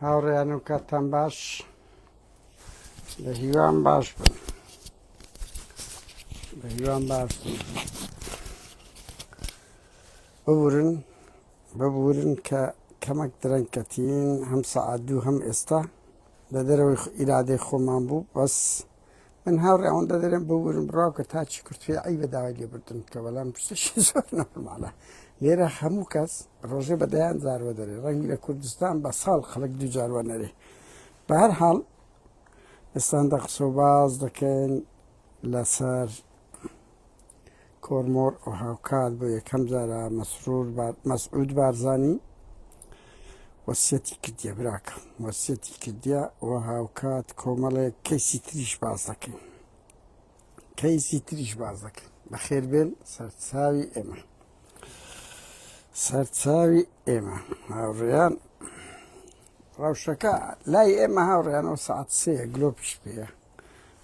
هاوڕێیانم کاتتان باش بە هیوام باش بن بە هیوام باش بن ببورن ببورن کە کەمەک درەنگ کەتین هەم سەعات دوو هەم ئێستا لە دەرەوەی ئیرادەی خۆمان بوو بەس من هاوڕێ ئەوەندە دەرێم ببورن بڕاو کە تا چی کورتێ عیبە داوای لێبوردن بکە بەڵام شتێکی زۆر نۆرمالە لێرە هەموو کەس ڕۆژێ بە دەیان جاروە دەرێ ڕەنگی لە کوردستان بە ساڵ خەڵک دوو جاروە نەرێ بە هەر حاڵ ئێستان دە قسە و باز دەکەین لەسەر کۆرمۆر و هاوکات بۆ یەکەم جارە مەسرور مەسعود بارزانی وەسیەتی کردیە براکەم وەسیەتی کردیە و هاوکات کۆمەڵێک کەیسی تریش باز دەکەین کەیسی تریش باز دەکەین بەخێر بێن سەرچاوی ئێمە سەرچاوی ئێمە هاوڕێیان ڕەوشەکە لای ئێمە هاوڕێیانەوە سەعات سێ گلۆپیش پێیە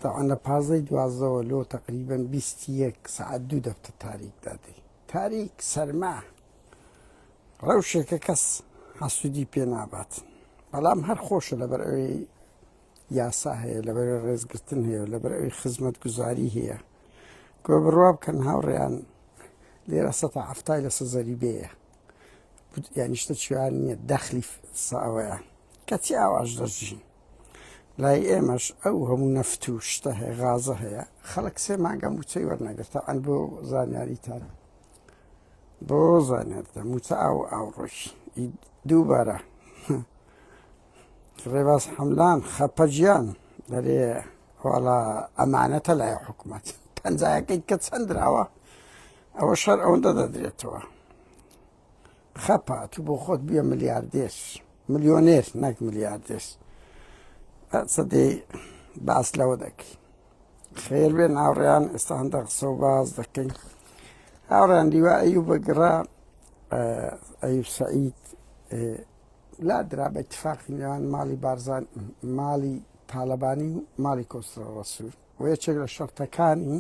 تاوان لە پازدەی دوازدەوە لۆ تقریبن 21 سەعات دوو دەفتە تاریک دادەی تاریک سەرما ڕەوشێکە کەس حەسوودی پێ نابات بەڵام هەر خۆشە لەبەر ئەوەی یاسا هەیە لەبەر ڕێزگرتن هەیە لەبەر ئەوی خزمەت گوزاری هەیە گۆ بڕوا بکەن هاوڕێیان لێرە سە هەفتای لە سەزەریبەیە یانی شتە چیان نییە دەخلی ساوەیە کەچی ئاواش دەژین لای ئێمەش ئەو هەموو نەفت و شتە هەیە غازە هەیە خەڵک سێ مانگە موچەی وەرنەگرتە ئەن بۆ زانیاریتان بۆ زانیارتە موچە ئاو ئاو ڕۆژ دووبارە ڕێباز حەملان خەپەجیان دەرێ وەڵا ئەمانەتە لای حکوومەت پەنجایەکەی کە چەندراوە ئەوە شەر ئەوەندە دەدرێتەوە خەپە تو بۆ خۆت بیە ملیاردێر ملیۆنێر نەک ملیاردێر سەدەی باس لەوە دەکەی خێر بێن هاوڕێیان ئێستا هەندە قسە و باز دەکەین هاوڕیان دیوا ئەیو بەگڕا ئەیو سعید لا درا بە اتفاقی نێوان ماڵی بارزان ماڵی تاالبانی و ماڵی کۆسرە ڕەسوور و یەکێک لە شەرتەکانی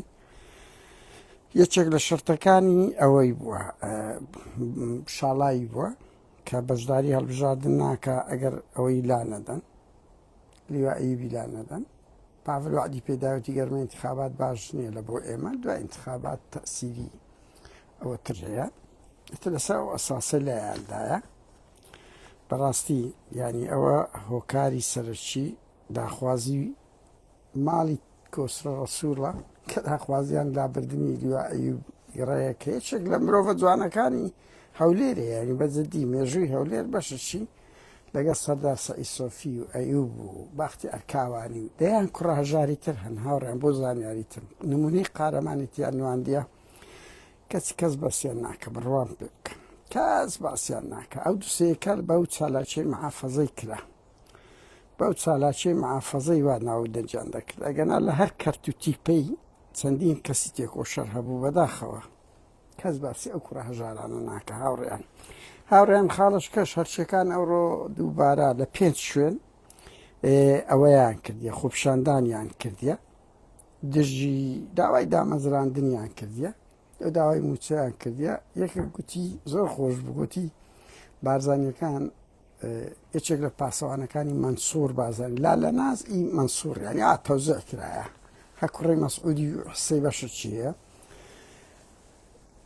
یەکێک لە شەرتەکانی ئەوەی بووە شاڵایی بووە کە بەشداری هەڵبژاردن ناکە ئەگەر ئەوەی لا نەدەن لیوا ئەیوبی لا نەدەن پاڤل وعدی پێداوەتی گەرمە انتخابات باش نییە لە بۆ ئێمە دوای انتخابات تەسیری ئەوە تر هەیە ئیتر لەسەر ئەو ئەساسە لایاندایە بەڕاستی ینی ئەوە هۆکاری سەرەکی داخوازی ماڵی کۆسرە ڕەسووڵە کە داخوازیان لابردنی لیوا ئەیوب ڕێیە کە یەکێک لە مرۆڤە جوانەکانی هەولێرە یانی بە جدی مێژووی هەولێر بەشەکی لەگەڵ سەردار سەعید سۆفی و ئەیوب و باختی ئەرکاوانی و دەیان کوڕە هەژاری تر هەن هاوڕێیان بۆ زانیاری تر نمونەی قارەمانێتیان نواندیە کەچی کەس بەسیان ناکە بڕوام پێ بکەن کەس باسیان ناکە ئەو دوسەیەکە بەو چالاکی محافەزەی کرا بەو چالاکیەی معافەزەی وا ناو دەنگیان دەکرد ئەگەنا لە هەر کەرت و تیپەی چەندین کەسی تێکۆشەر هەبوو بەداخەوە کەس باسی ئەو کوڕە هەژارانە ناکە هاوڕێیان هاوڕێیان خاڵش کەش هەرچەکان ئەوڕۆ دووبارە لە پێنج شوێن ئەوەیان کردیە خۆپشاندانیان کردیە دژی داوای دامەزراندنیان کردیە ئەو داوای موچەیان کردیە یەکێک گوتی زۆر خۆش بگوتی بارزانیەکان یەکێک لە پاسەوانەکانی مەنسوور بازانی لا لە ناز ئی مەنسوور یعنی ئا تەوزع کرایە هە کوڕی مەسعودی حسەی بەشە چییە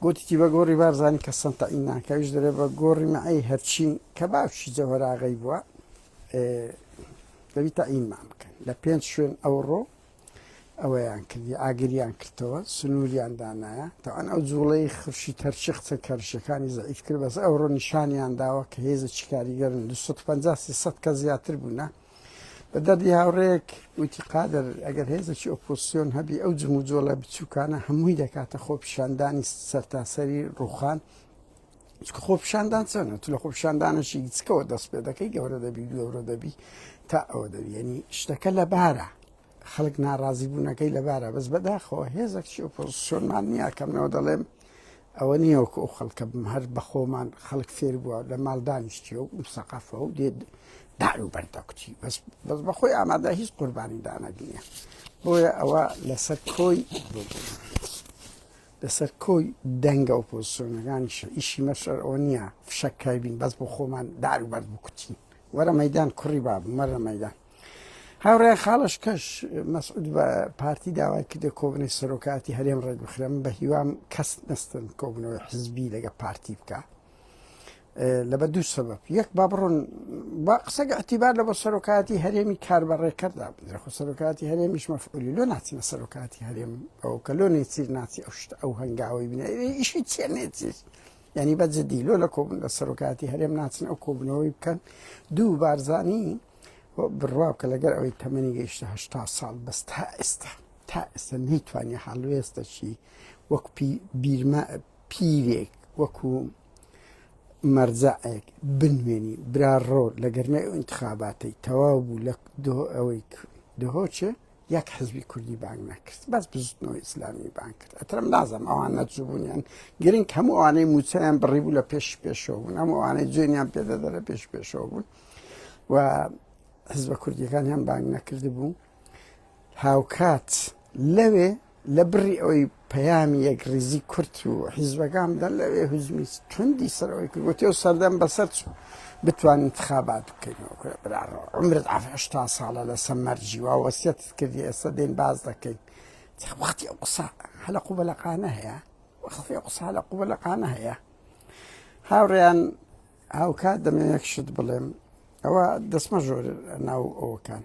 گوتیتی بە گۆڕی بارزانی کە سەنتەعی ناکەویش دەرێ بە گۆڕی مەعی هەرچین کە باوکی جەوەراغەی بووە دەبی تەعینمان بکەن لە پێنج شوێن ئەوڕۆ ئەوەیان کردی ئاگریان کردەوە سنووریان دانایە تاوان ئەو جوڵەی خرشی تەرچی قسە کەرشەکانی زەعیف کرد بەس ئەوڕۆ نیشانیان داوە کە هێزە چی کاریگەرن 250 300 کە زیاتر بوونە بە دەردی هاوڕێک وتی قادر ئەگەر هێزێکی ئۆپۆزیسیۆن هەبی ئەو جموجۆڵە بچووکانە هەمووی دەکاتە خۆپیشاندانی سەرتاسەری ڕوخان چونکە خۆپیشاندان چۆنە تو لە خۆپیشاندانەشی گچکەوە دەست پێ دەکەی گەورە دەبی گەورە دەبی تا ئەوە دەبی یعنی شتەکە لەبارە خەڵک ناڕازی بوونەکەی لەبارە بەس بەداخەوە هێزێک چی ئۆپۆزیسیۆنمان نییە کەمنەوە دەڵێم ئەوە نییە وەکو ئەو خەڵکە بم هەر بەخۆمان خەڵک فێر بووە لە ماڵ دانیشتیە و مسەقەفە و دێت دار و بەردەکوتی بەس بەس بەخۆی ئامادە هیچ قوربانی دانەک نییە بۆیە ئەوە لەسەر کۆی لەسەر کۆی دەنگە ئۆپۆزیسیۆنەکانیشە ئیشی مەشەر ئەوە نییە فشەکای بین بەس بۆ خۆمان دار و بەرد بکوتین. وەرە مەدان کوڕی بابم وەرە مەدان. هاوڕێ خاڵش کەش مەسعود بە پارتی داوای کردە کۆبنەی سەرۆکاتی هەرێم ڕێک بخرێم بە هیوام کەس نەستن کۆبنەوەی حزبی لەگە پارتی بکە لە بە دوو سەبەب یەک با بڕۆن با قسەگە اعتیبار لە بۆ سەرۆکاتی هەرێمی کار بە ڕێکەردا بدرێ خۆ سەرۆکاتی هەرێمیش مەفعولی لۆ ناچنە سەرۆکاتی هەرێم ئەو کە لۆ نێچیر ناچی ئەو شتە ئەو هەنگاوەی بنێ ئیشی چیە نێچیر یعنی بە جدی لۆ لە کۆبن لە سەرۆکاتی هەرێم ناچن ئەو کۆبنەوەی بکەن دوو بارزانی بڕوا بکە لەگەر ئەوەی تەمەنی گەیشتە هەشتا ساڵ بەس تا ئێستا تا ئێستا نەیتوانی هەڵوێستەکی وەک بیرمە پیرێک وەکو مەرجەعێک بنوێنی برا ڕۆ لە گەرمەی ئەو ئینتخاباتەی تەواو بوو لە ئەوەی دهۆچێ یەک حزبی کوردی بانگ نەکرد بەس بزوتنەوەی ئیسلامی بانگ کرد ئەترم نازم ئەوان نەچووبوون یان گرنگ هەموو ئەوانەی موچەیان بڕی بوو لە پێش پێشەوە بوون هەموو ئەوانەی جوێنیان پێدەدە لە پێش پێشەوە بوون و حزبە کوردیەکانیان بانگ نەکردبوو هاوکات لەوێ لە بڕی ئەوەی پەیامی یەکڕیزی کورت و حیزبەکان بدەن لەوێ هزمی توندی سەرەوەی کرد وتی و سەردەم بەسەر چوو بتوان انتخابات بکەینەوە کورە براڕۆ عمرت هەشتا ساڵە لەسەر مەرجی وا وەسیەتت کردی ئێستا دێن باز دەکەین وەختی ئەو قسە هەلە قوبەلەقانە هەیە وەختی ئەو قسە هەلە قوبەلەقانە هەیە هاوڕێیان هاوکات دەمەوێت یەک شت بڵێم ئەوە دەستمە ژۆر ناو ئەوەکان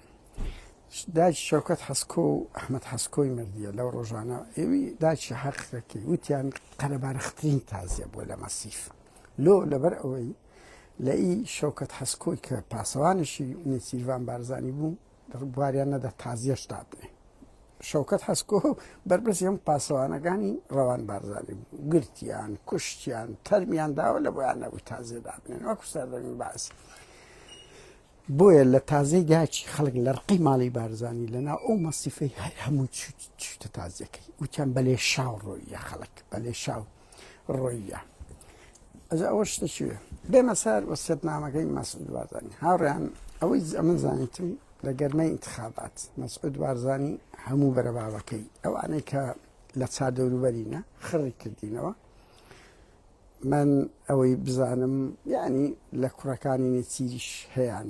داکی شەوکەت حەسکۆ و ئەحمد حەسکۆی مردیە لەو ڕۆژانە ئێوی داکی حەقەکەی وتیان قەرەبارخترین تازیە بووە لە مەسیف لۆ لەبەر ئەوەی لە ئی شەوکەت حەسکۆی کە پاسەوانشی نێچیرڤان بارزانی بوو بواریان نەدا تازیەش دابنێ شەوکەت حەسکۆ بەرپرسی هەم پاسەوانەکانی ڕەوان بارزانی بوو گرتیان کوشتیان تەرمیان داوە لە بۆیان نەبوو تازیە دابنێن وەکو سەردەمی باس بۆیە لە تازەی داچی خەڵک لە ڕقی ماڵی بارزانی لەناو ئەو مەسیفەی هەر هەموو چوتە تازیەکەی وتیان بەلێ شاو ڕۆیە خەڵک بەلێ شاو ڕۆیە ئەجا ئەوە شتە چیە بێمە سەر وەسیەتنامەکەی مەسعود بارزانی هاوڕێیان ئەوەی ئەمن زانیتم لە گەرمەی انتخابات مەسعود بارزانی هەموو بەرەبابەکەی ئەوانەی کە لە چار دەوروبەرینە خڕی کردینەوە من ئەوەی بزانم یعنی لە کوڕەکانی نێچیریش هەیەە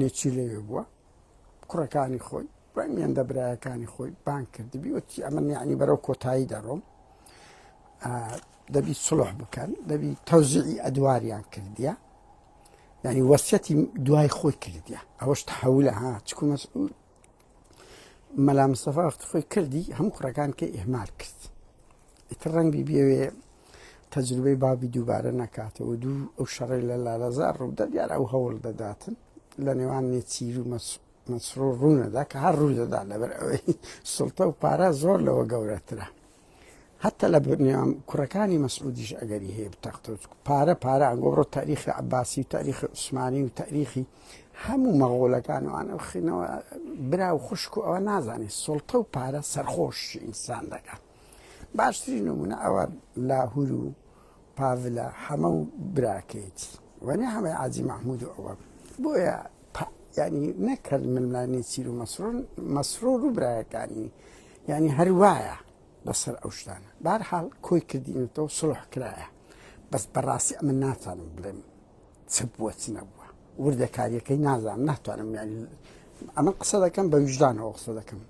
نێچیر لەوێ بووە کوڕەکانی خۆی ڕەنگیان دە برایەکانی خۆی بانگ کردبی وتی ئەمن یعنی بەرەو کۆتایی دەڕۆم دەبی سڵح بکەن دەبی تەوزیعی ئەدواریان کردیە یعنی وەسیەتی دوای خۆی کردیە ئەوەش تحولە ها چکو مەسعود مەلا مستەفا وەخت خۆی کردی هەموو کوڕەکان کە ئیهمال کرد ئیتر ڕەنگی بێوێ تەجروبەی بابی دووبارە نەکاتەوە دوو ئەو شەڕی لە لالەزار ڕوودە دیار ئەو هەوڵ دەداتن لە نێوان نێچیر و مەسرور ڕوونەدا کە هەر ڕوو دەدا لەبەر ئەوەی سڵتە و پارە زۆر لەوە گەورەترە حتا لە نێوان کوڕەکانی مەسعودیش ئەگەری هەیە بتەختەوە پارە پارە ئەنگۆ بڕۆ تاریخی عباسی و تاریخی عوسمانی و تاریخی هەموو مەغۆلەکان وانە خینەوە برا و خوشک و ئەوە نازانێت سڵتە و پارە سەرخۆش ئینسان دەکات باشترین نمونە ئەوە لاهور و پاڤلە حەمە و براکەیەتی وەنی حەمەی عاجی مەحمود و ئەوە بۆیە ینی نەکرد ململانێ چیر و مەسرور مەسرور و برایەکانی یعنی هەر وایە بەسەر ئەو شتانە بارحاڵ کۆی کردینەوە سڵح کرایە بەس بەڕاستی ئەمە ناتوانم بڵێم چ بووە چ نەبووە وردەکاریەکەی نازانم ناتوانم یعنی ئەمە قسە دەکەم بە ویژدانەوە قسە دەکەم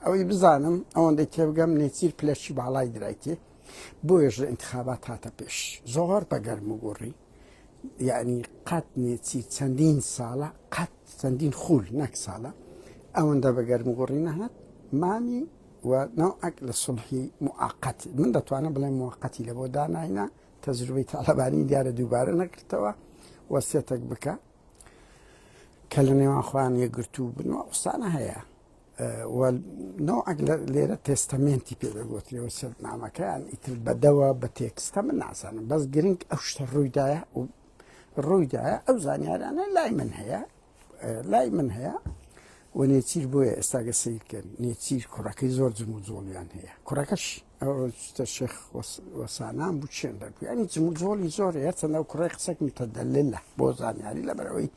ئەوەی بزانم ئەوەندەی تێبگەم نێچیر پلەشی باڵای درایتێ بۆیەش لە ئینتخابات هاتە پێش زۆر بە گەرم و گوڕی یعنی قەت نێچیر چەندین ساڵە قەت چەندین خول نەک ساڵە ئەوەندە بە گەرم و گوڕی نەهات مامی و نەوعەک لە سڵحی موعقەت من دەتوانم بڵێم موقەتی لە بۆ داناینا تەجروبەی تاڵەبانی دیارە دووبارە نەکردەوە وەسیەتێک بکە کە لە نێوان خۆیان یەکگرتوو بن و ئەوسانە هەیە و نەوعەک لێرە تێستەمێنتی پێ دەگوترێ و سەرنامەکەیان ئیتر بەدەوە بە تێکستە من نازانم بەس گرنگ ئەو شتە ڕوویدایە و ڕوویدایە ئەو زانیارانە لای من هەیە لای من هەیە و نێچیر بۆیە ئێستاگە سیرکەن نێچیر کوڕەکەی زۆر جم و جۆڵیان هەیە کوڕەکەش ئەوە شێخ وەسانان بوو چێن دەبوو ینی جم و جۆڵی زۆر هەیە چەندە و کوڕی قسەک متەدەللە بۆ زانیاری لەبەرەوەی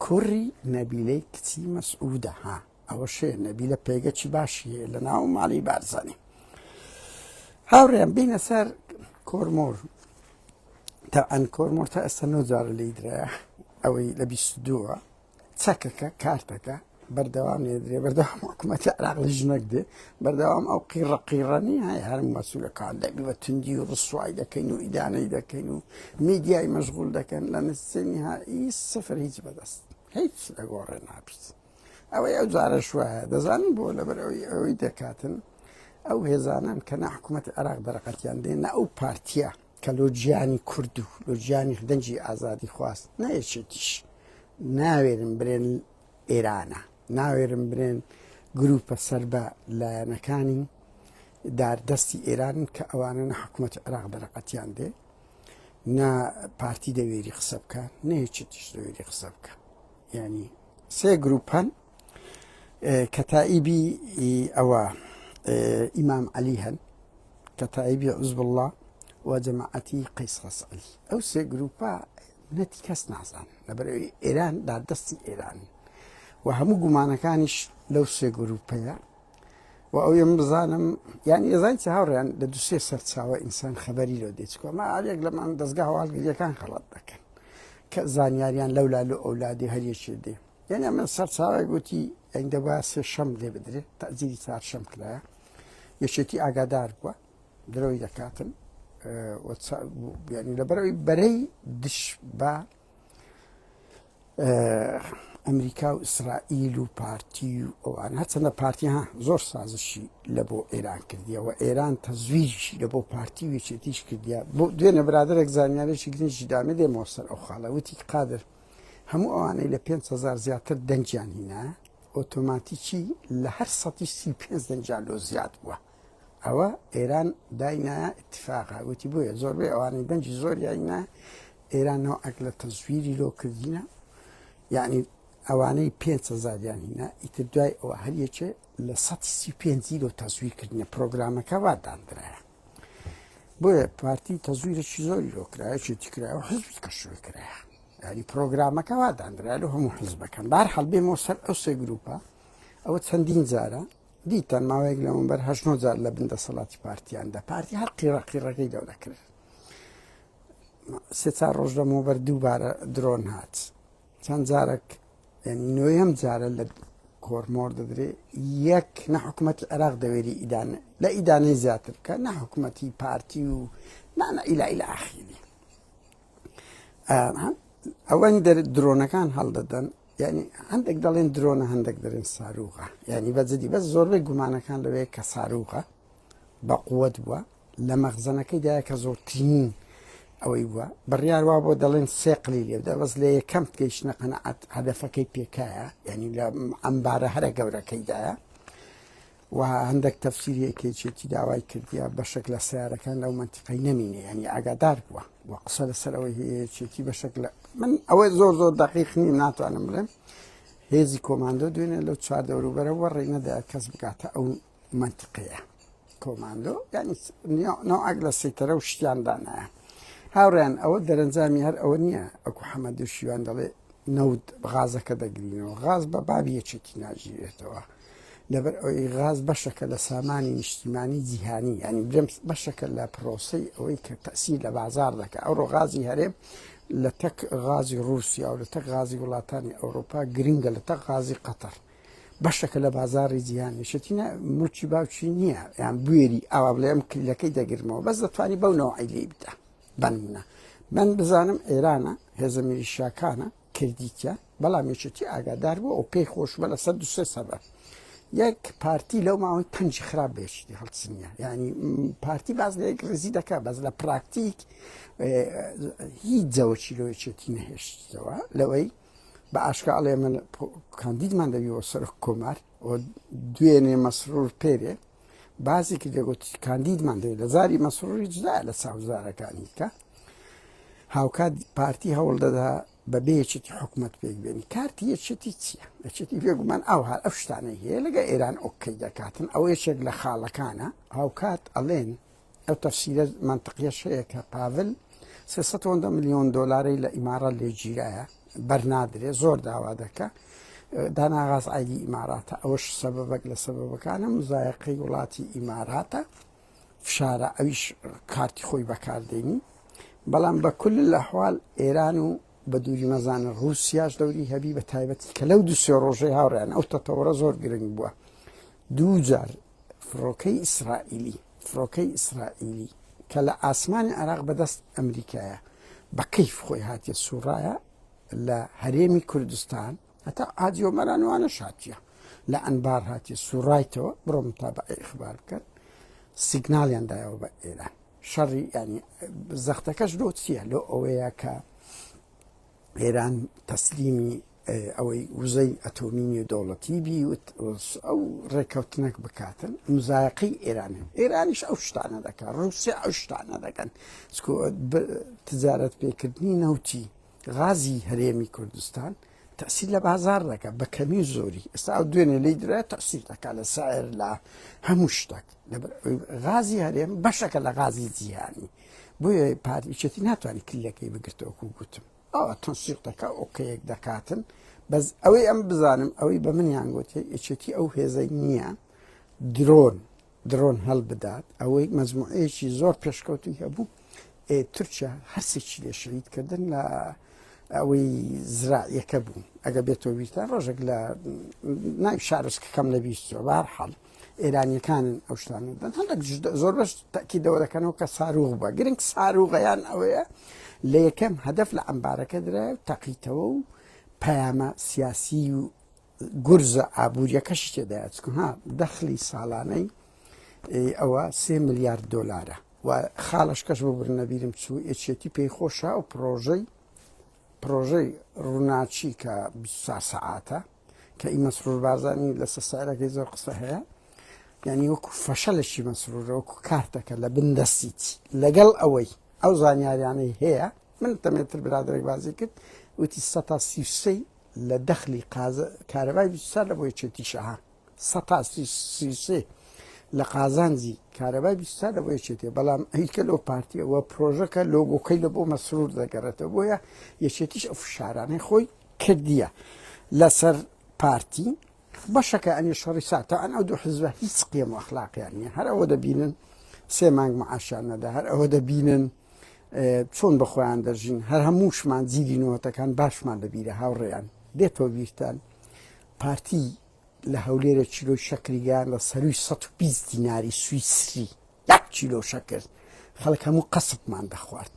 کوڕی نەبیلەی کچی مەسعودە ها ئەوەشێ نەبیلە پێگەچی باشی هەیە لە ناو ماڵی بارزانی هاوڕێم بینە سەر کۆرمۆر تا ئەن کۆرمۆر تا ئێستا نۆ جارە لی درایە ئەوەی لە 22دووە. چەکەکە کارتەکە بەردەوام نێدرێ بەردەوام حکوومەتی عراق لە ژنەک دێ بەردەوام ئەو قیڕە قیڕەنی هەیە هەر مەسوولەکان دەبی بە توندی و ڕسوای دەکەین و ئیدانەی دەکەین و میدیای مەشغول دەکەن لە نسێنی ها سفر هیچ بەدەست هیچ لەگۆڕێ نابیت ئەوەی ئەو جارەش وایە دەزانن بۆ لەبەر ئەوەی ئەوەی دەکاتن ئەو هێزانان کە نە حکوومەت عێراق دەرەقەتیان دێ نە ئەو پارتیە کە لۆ گیانی کورد و لۆ گیانی دەنگی ئازادی خواست نە یەکێتیش ناوێرن برێن ئێرانە ناوێرن برێن گروپە سەر بە لایەنەکانی داردەستی ئێران کە ئەوانە نە حکوومەت عێراق دەرەقەتیان دێ نە پارتی دەوێری قسە بکە نە یەکێتیش دەوێری قسە بکە ینی سێ گروپ هەن کەتائیبی ئەوە ئیمام عەلی هەن کەتائیبی عزب الله و جەماعەتی قەیس خەسعەلی ئەو سێ گروپە نەتی کەس نازان لەبەرەوەی ئێران داردەستی ئێران و هەموو گومانەکانیش لەو سێ گروپەیە و ئەو یم بزانم یان ئێزای چ هاوڕیان لە دوسێ سەرچاوە ئینسان خەبەری لۆ دێچکۆ ما ئەرێک لەمان دەستگا هەواڵگریەکان خەڵات دەکەن کە زانیاریان لەولا لۆ ئەولادی هەر یەکێ دێ یعنی ئەمە سەرچاوێک گوتی ئەین دەبا سێ شەم لێ بدرێت تەزیری چارشەم کرایە یەکێتی ئاگادار بووە درۆی دەکاتن ینی لەبەرەوەی بەرەی دش بە ئەمریکا و ئیسرائیل و پارتی و ئەوان هەرچەندە پارتی ها زۆر سازشی لە بۆ ئێران کردیەوە ئێران تەزویریشی لە بۆ پارتی و یەکێتیش کردیا بۆ دوێنێ برادێک زانیارێکی گرنگی دامێ دێمەوە سەر ئەو خاڵە وتی قادر هەموو ئەوانەی لە 5هزار زیاتر دەنگیان هینا ئۆتۆماتیکی لە هەر سەتی 35 دەنگیان لۆ زیاد بووە ئەوە ئێران داینایە اتفاقا وتی بۆیە زۆربەی ئەوانەی دەنگی زۆریان ئێران نەوعێک لە تەزویری لۆ کردینە یعنی ئەوانەی 5هزاریان هینا ئیتر دوای ئەوە هەر یەکێ لە 135 لۆ تەزویر کردنە پرۆگرامەکە وا داندرایە بۆیە پارتی تەزویرێکی زۆری لۆ کرایە چێتی کرایە و حزبی کەشوێ کرایە یعنی پرۆگرامەکە وا داندرا لە هەموو حزبەکان بار حەڵ بێمەوە سەر ئەو سێ گروپە ئەوە چەندین جارە دیتان ماوەیەک لەمەبەر هەشت نۆ جار لە بن دەسەڵاتی پارتیاندا پارتی هەر قیڕە قیڕەکەی لەو دەکرد سێ چار ڕۆژ لەمەوبەر دووبارە درۆن هات چەند جارێک یعنی نۆیەم جارە لە کۆرمۆر دەدرێ یەک نە حکوومەت عێراق دەوێری ئیدانە لە ئیدانەی زیاتر بکە نە حکوومەتی پارتی و نانە ئیلا ئیلا ئاخیری ئەوەن درۆنەکان هەڵدەدەن یعنی هەندێک دەڵێن درۆنە هەندێک دەرێن ساروغە یعنی بەجددی بەس زۆربەی گومانەکان لەوەیە کە ساروغە بە قوت بووە لە مەخزەنەکەیدایە کە زۆرترین ئەوەی بووە بڕیار وا بۆ دەڵێن سێ قلی لێبدا بەس لە یەکەم گەیشتنە قەنەعەت هەدەفەکەی پێکایە یعنی لە ئەمبارە هەرە گەورەکەیدایە و هەندێک تەفسیری یەکێتی داوای کردیە بەشێک لە سیارەکان لەو منتیقەی نەمینێ ینی ئاگادار بووە و قسە لەسەر ئەوەی یەکێتی بەشێک لە من ئەوەی زۆر زۆر دقیق نیم ناتوانم بڵێم هێزی کۆماندۆ دوێنێ لەو چوار دەوروبەرەوە ڕێنەدا کەس بگاتە ئەو مەنتقەیە کۆماندۆ یعنی نەوعێک لە سەیتەرە و شتیان دانایە هاوڕیان ئەوە دەرەنجامی هەر ئەوە نییە ئەکو حەمەد و شیوان دەڵێ نەوت غازەکە دەگرینەوە غاز بە بابی یەکێتی ناگیرێتەوە لەبەر ئەوەی غاز بەشەکە لە سامانی نیشتیمانی جیهانی ینی برم بەشەکە لە پرۆسی ئەوەی کە تەسیر لە بازار دەکە ئەوڕۆ غازی هەرێم لە تەک غازی رووسیا و لە تەک غازی وڵاتانی ئەوروپا گرنگە لە تەک غازی قەتەر بەشەکە لە بازاڕی جیهان یەکێتی نا ملکی باوکی نییە یان بوێری ئاوا بڵێ ئەم کلیلەکەی دەگرمەوە بەس دەتوانی بەو نەوعی لێی بدە بەنمونە من بزانم ئێرانە هێزە میلیشیاکانە کردیتە بەڵام یەکێتی ئاگادار بوو ئەو پێی خۆش بە لەسەر دو سێ سەبەب یەک پارتی لەو ماوەی پەنجی خراپ بێشتی هەڵچنیە یعنی پارتی باز لە یەک ڕزی دەکا بەس لە پراکتیک هیچ جەوەکی لەو یەکێتی نەهێشتەوە لەوەی بە ئاشکرا ئەڵێ من کاندیدمان دەبی بۆ سەرۆک کۆمار و دوێنێ مەسرور پێرێ بازی کرد دەگوت کاندیدمان دەوێت لە زاری مەسروری جدا لە چاوزارەکانی کە هاوکات پارتی هەوڵ دەدا بە بێ یەکێتی حکوومەت پێک بێنی کارتی یەکێتی چییە یەکێتی بێگومان ئەو هەر ئەو شتانەی هەیە لەگە ئێران ئۆکەی دەکاتن ئەو یەکێک لە خاڵەکانە هاوکات ئەڵێن ئەو تەفسیرە مەنتقیەش هەیە کە پاڤل 300 ملیۆن دۆلارەی لە ئیمارات لێ گیرایە بەرنادرێ زۆر داوا دەکە داناغاز ئایدی ئیماراتە ئەوەش سەبەبێک لە سەبەبەکانە مزایەقەی وڵاتی ئیماراتە فشارە ئەویش کارتی خۆی بەکاردێنی بەڵام بە کل لە حوال ئێران و بە دووری مەزانە ڕووسیاش دەوری هەبی بە تایبەتی کە لەو دوو سێ ڕۆژەی هاوڕیان ئەو تەتەوەرە زۆر گرنگ بووە دوو جار فڕۆکەی ئیسرائیلی فڕۆکەی ئیسرائیلی کە لە ئاسمانی عێراق بەدەست ئەمریکایە بە کەیف خۆی هاتیە سوڕایە لە هەرێمی کوردستان هەتا حاجی ئۆمەران وانەش هاتیە لە ئەنبار هاتیە سوڕایتەوە بڕۆ متابعەی ئیخبار بکەن سیگناڵیان دایەوە بە ئێران شەڕی ینی زەختەکەش لۆ چییە لۆ ئەوەیە کە ئێران تەسلیمی ئەوەی وزەی ئەتۆمی نێودەوڵەتی بی ئەو ڕێککەوتنەک بکاتن مزایقی ئێران ئێرانیش ئەو شتانە دەکات ڕووسیا ئەو شتانە دەکەن تجارەت پێکردنی نەوتی غازی هەرێمی کوردستان تەسیر لە بازار دەکات بە کەمی و زۆری ئێستا ئەو دوێنێ لی درا تەسیر دەکات لە سعر لە هەموو شتێک غازی هەرێم بەشەکە لە غازی جیهانی بۆیە پارتی ناتوانانی کلەکەی بگرتەوەکو گوتم ئەوە تەنسیق دەکا ئۆکەیەک دەکاتن بەس ئەوەی ئەم بزانم ئەوەی بە منیان گوتێ یەکێتی ئەو هێزەی نییە درۆن درۆن هەڵبدات ئەوەی مەجموعەیەکی زۆر پێشکەوتوی هەبوو تورکیا هەرسێکی لێ شەهید کردن لە ئەوەی زراعیەکە بوو ئەگە بێتەوە بیرتان ڕۆژێک لە ناوی شارۆچکەکەم لە بیرچووە بەهەرحاڵ ئێرانیەکانن ئەو شتانە دەن هەندێک زۆر بەش تەکی دەوە دەکەنەوە کە ساروغ بە گرنگ ساروغیان ئەوەیە لە یەکەم هەدەف لە ئەمبارەکە درا و تەقیتەوە و پەیامە سیاسی و گورزە ئابووریەکەشی تێدایە چکە ها دەخلی ساڵانەی ئەوە سێ ملیارد دۆلارە و خاڵشکەش ببرن نەبیرم چوو یەکێتی پێی خۆشە ئەو پرۆژەی پرۆژەی ڕووناچی کە 24 سەعاتە کە ئی مەسرور بارزانی لەسەر سعرەکەی زۆر قسە هەیە یعنی وەکو فەشەلەکی مەسرورە وەکو کارتەکە لە بن دەستیت لەگەڵ ئەوەی ئەو زانیاریانەی هەیە من تەمێتر برادێک بازی کرد وتی سە سی لە دەخلی قازە کارەبای 24 لە بۆ یەکێتیشە ها سەتا 33 لە قازانجی کارەبای 24 لە بۆ یەکێتیە بەڵام هیچکە لەو پارتیەوە پرۆژەکە لۆگۆکەی لە بۆ مەسرور دەگەڕێتەوە بۆیە یەکێتیش ئەو فشارانەی خۆی کردیە لەسەر پارتی بەشەکە ئەنی شەڕی ساتان ئەو دوو حزبە هیچ قیم و ئەخلاقیان نییە هەر ئەوە دەبینن سێ مانگ معاشیان نەدا هەر ئەوە دەبینن چۆن بە خۆیان دەژین هەر هەمووشمان جیلی نۆتەکان باشمان لەبیرە هاوڕێیان دێتەوە بیرتان پارتی لە هەولێرە کیلۆی شەکری گەیان لە سەروی 120 دیناری سویسری یەک کیلۆ شەکر خەڵک هەموو قەسپمان دەخوارد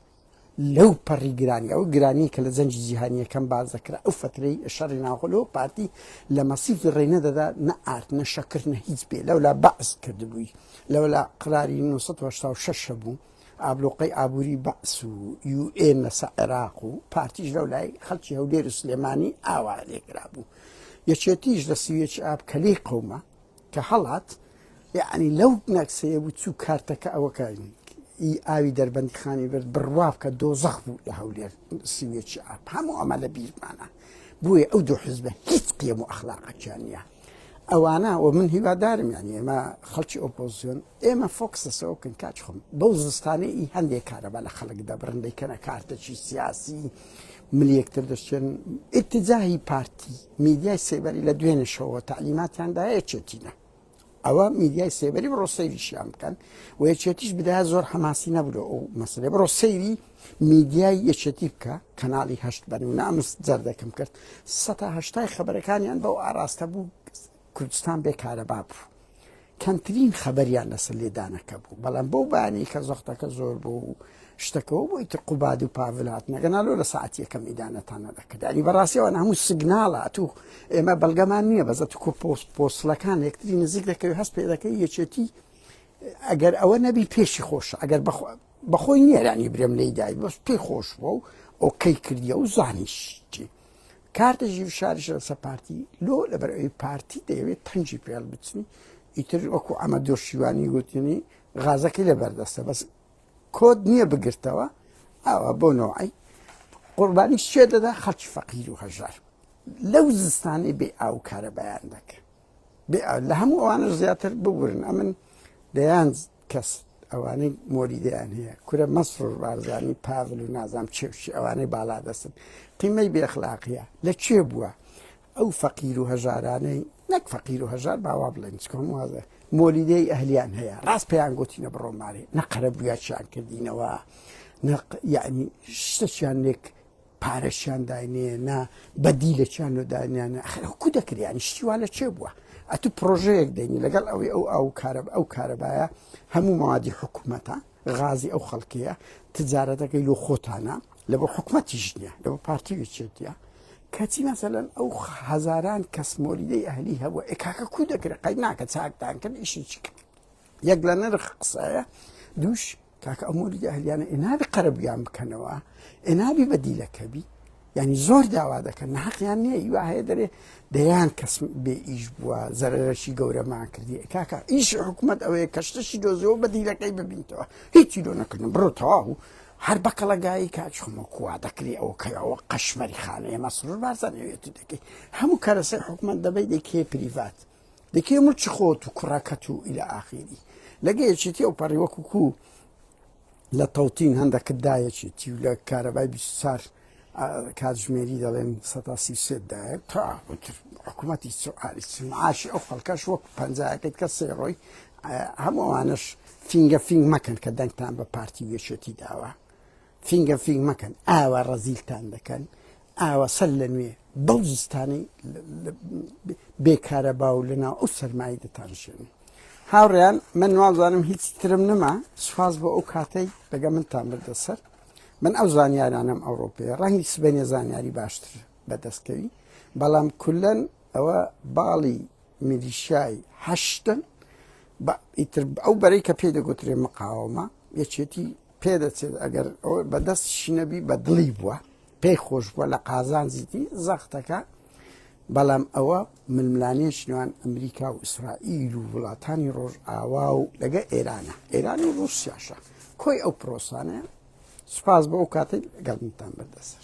لەو پەڕی گرانی ئەو گرانی کە لە جەنگی جیهانی یەکەم باز دەکرا ئەو فترەی شەڕی ناوخۆ پارتی لە مەسیفی ڕێ نەدەدا نە ئارد نە شەکر نە هیچ بێ لەولا بەعس کردبووی لەولا قراری 1986 بوو ئابلۆقەی ئابووری بەعس و یو ئێن لەسە عێراق و پارتیش لەو لای خەڵکی هەولێر و سلێمانی ئاوا لێکرابوو یەکێتیش لە سیویەکی ئاب کە لێی قەوما کە هەڵات یعنی لەو نەکسەیە بوو چوو کارتەکە ئەوەکە ئی ئاوی دەربەندی خانی برد بڕوا بکە دۆزەخ بوو لە هەولێر سیویەکی ئاب هەموو ئەمە لە بیرمانە بۆیە ئەو دوو حزبە هیچ قیەم و ئەخلاقەکیان نییە ئەوانە و من هیوادارم یانی ئێمە خەڵکی ئۆپۆزیۆن ئێمە focus لەسەر بکەین کاک خۆم بەو زستانەی ئی هەندێک کارەبا لە خەڵک دەبڕن دەیکەنە کارتەکی سیاسی ملی یەکتر دەشێن ئیتجاهی پارتی میدیای سێبەری لە دوێنێشەوە تەعلیماتیان دایە یەکێتینە ئەوە میدیای سێبەری بڕۆ سەیریشیان بکەن و یەکێتیش بدایە زۆر حەماسی نەبوو ئەو مەسلێ بڕۆ سەیری میدیای یەکێتی بکە کەناڵی هەشت بەنمونە ئەمس جەردەکەم کرد سەتا هەشتای خەبەرەکانیان بەو ئاراستە بوو کوردستان بێ کارەبا بوو کەمترین خەبەریان لەسەر لێدانەکە بوو بەڵام بەو بانی کە زەختەکە زۆر بوو و شتەکەەوە بۆ ئیتر قوباد و پاڤل هاتنەگەنالۆ لە ساعت یەکەم ئیدانەتان نەدەکردانی بەڕاستیەوە هەموو سگناڵە تو ئێمە بەڵگەمان نییە بەزە تو پۆست پۆستلەکان یەکتری نزیک دەکەوی هەست پێ دەکەی یەکێتی ئەگەر ئەوە نەبی پێشی خۆشە ئەگەر بەخۆی نییە یانی برێم لێی دای بەس پێی خۆش بووە و ئۆکەی کردیە و زانیشتی کارتە ژیر شاریش لەسەر پارتی لۆ لەبەر ئەوی پارتی دەیەوێت تەنجی پێڵ بچنی ئیتر وەکو ئەمە دۆشیوانی گوتنی غازەکەی لە بەردەستە بەس کۆد نییە بگرتەوە ئەوە بۆ نوعی قوربانی شێ دەدا خەڵکی فەقیر و هەژار لەو زستانەی بێ ئاو کارەبایان دەکە بێ لە هەموو ئەوانە زیاتر ببورن ئەمن دەیان کەس ئەوانەی مۆلیدەیان هەیە کورە مەسرور بارزانی پاڤل و نازام چێوشی ئەوانەی باڵا دەستن قیمەی بێخلاقیە لە کوێ بووە ئەو فەقیر و هەژارانەی نەک فەقیر و هەژار باوا بڵێن چکۆم وازە مۆلیدەی ئەهلیان هەیە ڕاست پێیان گوتینە بڕۆ مارێ نە قەرەبوویاچیان کردینەوە نە یعنی شتەچیان لێک. پارەشیان داینێ نا بەدیلەکیان لۆ دانیانە ئەخر کو دەکرێ ینی شتی وا لە چێ بووە ئەتو پرۆژەیەک دەینی لەگەڵ ئەوەی ئەو ئاو کارە ئەو کارەبایە هەموو موادی حکوومەتە غازی ئەو خەڵکەیە تجارەتەکەی لۆ خۆتانە لە بۆ حکوومەتیش نییە لە بۆ پارتی وێچێتیە کەچی مەسەلەن ئەو هەزاران کەس مۆلیدەی ئەهلی هەبووە ئێ کاکە کو دەکرێت قەی ناکە چاکتان کرد ئیشی چی کرد یەک لە نرخ قسەیە دووش کاکە ئەو مۆلیدە ئەهلیانە ئێنابی قەرەبوویان بکەنەوە ئێنابی بەدیلەکەبی یعنی زۆر داوا دەکەن ناحەقیان نییە هیوا هەیە دەرێ دەیان کەس بێ ئیش بووە زەرەرەشی گەورەمان کردی کاکە ئیش حکوومەت ئەوەیە کەشتەشی دۆزیەوە بەدیلەکەی ببینتەوە هیچی لۆ نەکردن بڕۆ تەواو هەر بەکەڵەگایی کاچخمە کوا دەکری ئەو کەەوە قەشمەری خانەیە مەسرور بارزانانی دەکەی هەموو کەرەسەی حکوومەت دەبەی دەکێ پریڤات دەکێ ملکی خۆت و کوڕەکەت و ئیلە ئاخیری لەگە یەکێتی ئەو پەڕی وەکو کو لە تەوتین هەندەکت دایەکێتی و لە کارەبای 24 کاتژمێری دەڵێن سە دایە تا حکوومەتی سوعالی معاشی ئەو خەڵکەش وەک پەنجاکەیت کە سێ ڕۆی هەموو ئەوانەش فینگە فینگ مەکەن کە دەنگتان بە پارتی یەکێتی داوە فینگە فینگ مەکەن ئاوا ڕەزیلتان دەکەن ئاوا سەر لە نوێ بەو زستانەی بێ کارەبا و لەناو ئەو سەرمایی دەتانشێنن هاوڕێیان من وازانم هیچ ترم نەما سوپاس بۆ ئەو کاتەی لەگە منتان بردە سەر من ئەو زانیارانم ئەوڕۆ پێ ڕەنگی سبەینێ زانیاری باشتر بەدەستکەوی بەڵام کولەن ئەوە باڵی میلیشیای هەشتن ئیتر ئەو بەرەی کە پێی دەگوترێ مقاومە یەکێتی پێدەچێت ئەگەر بەدەستیشی نەبی بە دڵی بووە پێی خۆش بووە لە قازانجیتی زەختەکە بەڵام ئەوە ململانێش نێوان ئەمریکا و ئیسرائیل و وڵاتانی ڕۆژئاوا و لەگە ئێرانە ئێران و رووسیاشە کۆی ئەو پرۆسانەیە سوپاس بۆ ئەو کاتەی لەگەڵ منتان بردەسەر.